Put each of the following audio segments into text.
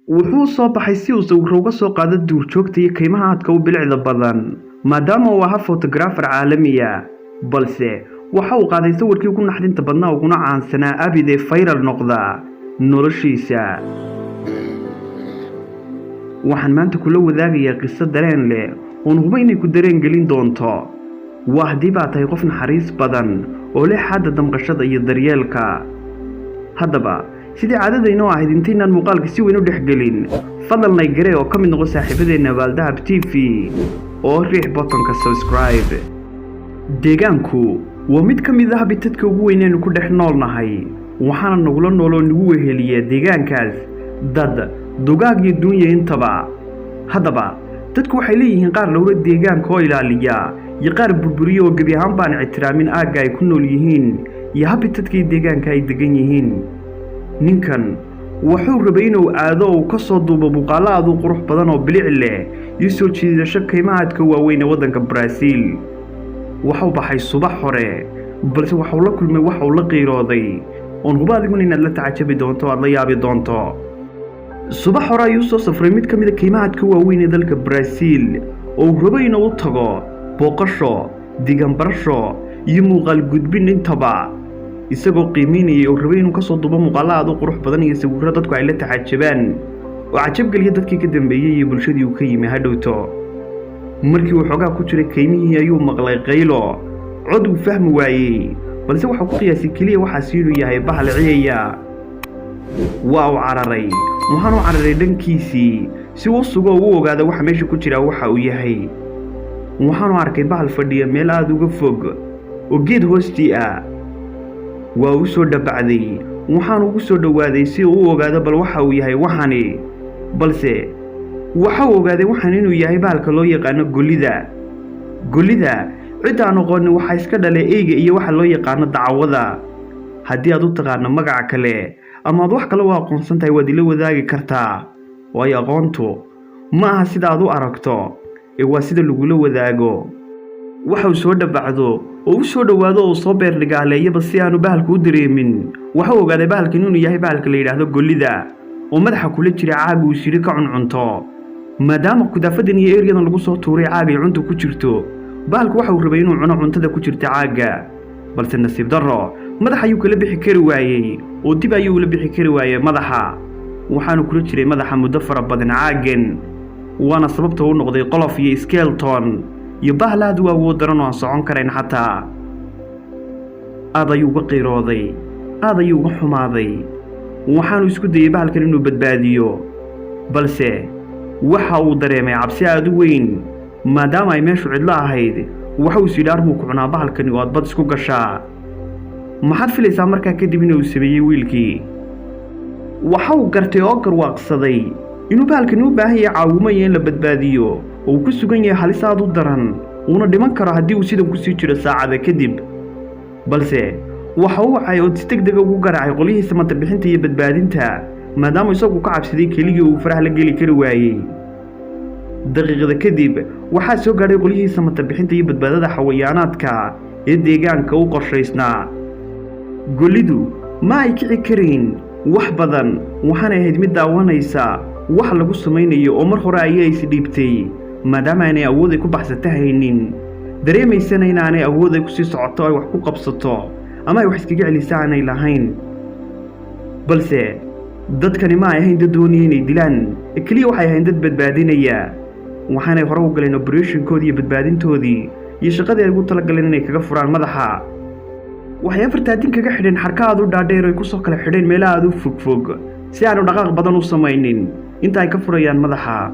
Wuxuu soo baxay si uu sawirro uga soo qaado duurjoogta iyo kaymaha aadka u bilicda badan, maadaama uu ahaa photographer caalamiya. Balse waxa uu qaaday sawirkii ugu naxdinta badnaa uguna caansanaa abid ee viral noqda noloshiisa. Waxaan maanta kula wadaagayaa qiso dareen leh oon hubo inay ku dareen gelin doonto. Waa haddii baa tahay qof naxariis badan oo leh xadda damqashada iyo daryeelka. Haddaba, sidii caadadaynoo ahayd, intaynaan muuqaalka si weyn u dhexgelin, fadlan like garee oo ka mid noqo saaxiibadeenna Baaldahab TV oo riix buttonka subscribe. Deegaanku waa mid ka mid ah habitatka ugu weyn aynu ku dhex nool nahay, waxaana nagula nooloo nagu weheliya deegaankaas dad, dugaag iyo duunya intaba. Haddaba, dadku waxay leeyihiin qaar dhowro deegaanka oo ilaaliya iyo qaar burburiya oo gebi ahaan baan ictiraamin aagga ay ku nool yihiin iyo habitatka iyo deegaanka ay degan yihiin. Ninkan wuxuu rabay inuu aado oo uu ka soo duubo muuqaallo aad u qurux badan oo bilic leh iyo soo jiidasho kaymaha aadka waaweyn ee waddanka Brazil. Waxuu baxay subax hore, balse waxuu la kulmay waxa uu la qiirooday oon hubo adiguna inaad la tacajabi doonto o aad la yaabi doonto. Subax hore ayuu soo safray mid ka mid a kaymaha aadka waaweyn ee dalka Brazil oo uu rabo inuu u tago booqasho, deegaan barasho iyo muuqaal gudbin intaba, isagoo qiimeynayay oo rabay inuu kasoo duubo muuqaallo aad u qurux badan iyo sawirro dadku ay la tacajabaan oo cajabgeliya dadkii ka dambeeyey iyo bulshadii uu ka yimi hadhowto. Markii uu xoogaa ku jiray kaymihii ayuu maqlay qaylo, cod uu fahmi waayey, balse waxuu ku qiyaasay keliya waxaasi inuu yahay bahal ciyaya. Waa uu cararay, waxaanu cararay dhankiisii si uu sugo oo u ogaado waxa meesha ku jira waxa uu yahay. Waxaanu arkay bahal fadhiya meel aada uga fog oo geed hoostii ah. Waa u soo dhabacday, waxaanu ugu soo dhowaaday si uu u ogaado bal waxa uu yahay waxani. Balse waxa uu ogaaday waxan inuu yahay bahalka loo yaqaano golida. Golida cidda aan aqoonin waxaa iska dhalay eyga iyo waxa loo yaqaano dacwada. Haddii aad u taqaano magaca kale ama aad wax kale u aqoonsan tahay, waad ila wadaagi kartaa, waayo aqoontu ma aha sida aad u aragto ee waa sida lagula wadaago. Waxa uu soo dhabacdo oo u soo dhowaado oo soo beerdhigaaleeyaba si aanu bahalku u dareemin. Waxa uu ogaaday bahalkan inuu yahay bahalka la yidhaahdo golida oo madaxa kula jira caaga uu sidhi ka cuncunto. Maadaama kudaafadan iyo eryadan lagu soo tuuray caagay cuntu ku jirto, bahalku waxa uu rabay inuu cuno cuntada ku jirta caagga. Balse nasiib darro, madax ayuu kala bixi kari waayey oo dib ayuu ula bixi kari waayey madaxa. Waxaanu kula jiray madaxa muddo fara badan caaggan, waana sababta uu noqday qolof iyo skeleton iyo bahal aad u awood daran oo aan socon karayn xataa. Aad ayuu uga qiirooday, aad ayuu uga xumaaday. Waxaanu isku dayey bahalkan inuu badbaadiyo, balse waxa uu dareemay cabsi aad u weyn maadaama ay meeshu cidlo ahayd. Waxa uu is yidhi, "Armuu ku cunaa bahalkani oo aad bad isku gashaa?" Maxaad filaysaa markaa kadib inuu sameeyey wiilkii? Waxa uu gartay oo garwaaqsaday inuu bahalkani u baahan yahay caawimo iyo in la badbaadiyo, oo uu ku sugan yahay halis aad u daran, uuna dhiman karo haddii uu sidan kusii jiro saacada kadib. Balse waxa uu wacay oo si deg dega ugu garaacay qolyihii samata bixinta iyo badbaadinta, maadaama isagu ka cabsaday keligii uu faraha la geli kari waayey. Daqiiqada kadib waxaa soo gaadhay qolyihii samata bixinta iyo badbaadada xawayaanaadka ee deegaanka u qorshaysnaa. Golidu ma ay kici karayn wax badan, waxaanay ahayd mid daawanaysa wax lagu samaynayo oo mar hore ayaa isdhiibtay, maadaama aanay awood ay ku baxsata haynin, dareemaysana inaanay awood ay kusii socoto, ay wax ku qabsato ama ay wax iskaga celisa aanay lahayn. Balse dadkani ma ay ahayn dad doonaya inay dilaan ee keliya, waxay ahayn dad badbaadinaya. Waxaanay hore u galeen operationkoodii iyo badbaadintoodii iyo shaqadii ay ugu talagaleen inay kaga furaan madaxa. Waxay afartaa din kaga xidheen xarka aad u dhaadheer oo ay kusoo kala xidheen meelaha aad u fogfog, si aanu dhaqaaq badan u samaynin inta ay ka furayaan madaxa.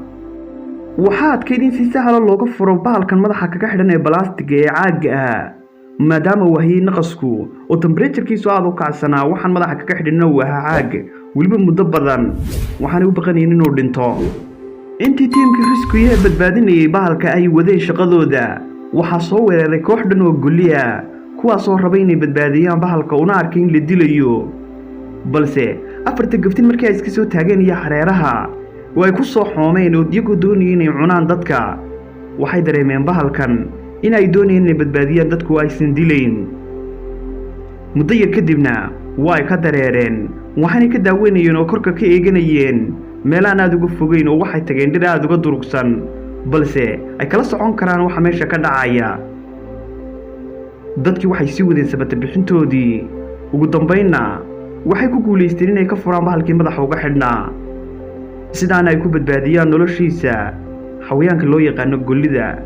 Waxaa adkayd in si sahla looga furo bahalkan madaxa kaga xidhan ee balaastiga ee caagga ah, maadaama uu hayay naqasku oo temperaturekiisu aad u kacsanaa. Waxaan madaxa kaga xidhanna uu ahaa caag weliba muddo badan, waxaanay u baqanayeen inuu dhinto. Intii tiimkii rescue ee badbaadinayay bahalka ay wadeen shaqadooda, waxaa soo weeraray koox dhan oo golli ah, kuwaasoo raba inay badbaadiyaan bahalka una arkay in la dilayo. Balse afarta gaftin markii ay iska soo taageen iyo xareeraha oo ay ku soo xoomeen oo iyagoo doonaya inay cunaan dadka, waxay dareemeen bahalkan in ay doonayeen inay badbaadiyaan dadku, aysan dilayn. Muddo yar kadibna waa ay ka dareereen, waxaanay ka daaweynayeen oo korka ka eeganayeen. Meelaan aada uga fogeyn oo waxay tageen dhir aada uga durugsan, balse ay kala socon karaan waxa meesha ka dhacaya. Dadkii waxay sii wadeen samata bixintoodii. Ugu dambaynna waxay ku guulaysteen inay ka furaan bahalkii madaxa uga xidhnaa, sidaana ay ku badbaadiyaan noloshiisa xawayaanka loo yaqaano gollida.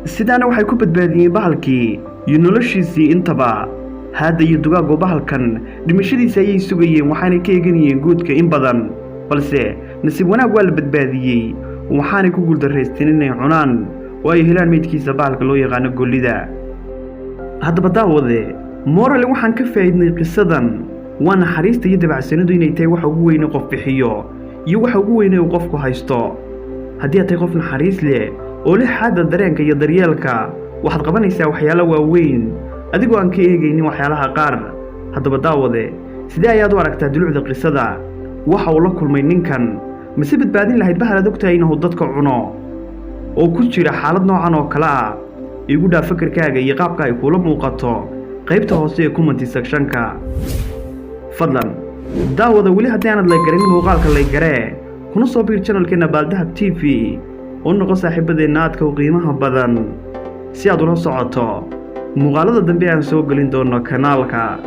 Sidaana waxay ku badbaadiyeen bahalkii iyo noloshiisii intaba. Haadda iyo dugaagoo bahalkan dhimashadiisa ayay sugayeen, waxaanay ka eeganayeen guudka in badan, balse nasiib wanaag waa la badbaadiyey, waxaanay ku guuldarraysteen inay cunaan oo ay helaan meydkiisa bahalka loo yaqaano gollida. Haddaba daawade, morale waxaan ka faa'iidnay qisadan waa naxariista iyo dabacsanidu inay tahay waxa ugu weyne qof bixiyo iyo waxa ugu weyne uu qofku haysto. Haddii aad tahay qof naxariis leh oo leh xaadda dareenka iyo daryeelka, waxaad qabanaysaa waxyaalo waaweyn adigoo aan ka eegaynin waxyaalaha qaar. Haddaba daawade, sidee ayaad u aragtaa dulucda qisada? Waxa uu la kulmay ninkan, mase badbaadin lahayd bahal aad ogtahay inuu dadka cuno oo ku jira xaalad noocan oo kale ah? Igu dhaa fakarkaaga iyo qaabka ay kuula muuqato qaybta hoose ee comment sectionka. Fadlan daawada, weli haddii aanad like garin muuqaalka, like garee, kuna soo biir channelkeena Baaldahab TV oo noqo saaxiibadeenna aadka u qiimaha badan, si aad ula socoto muuqaalada dambe aan soo gelin doono kanaalka.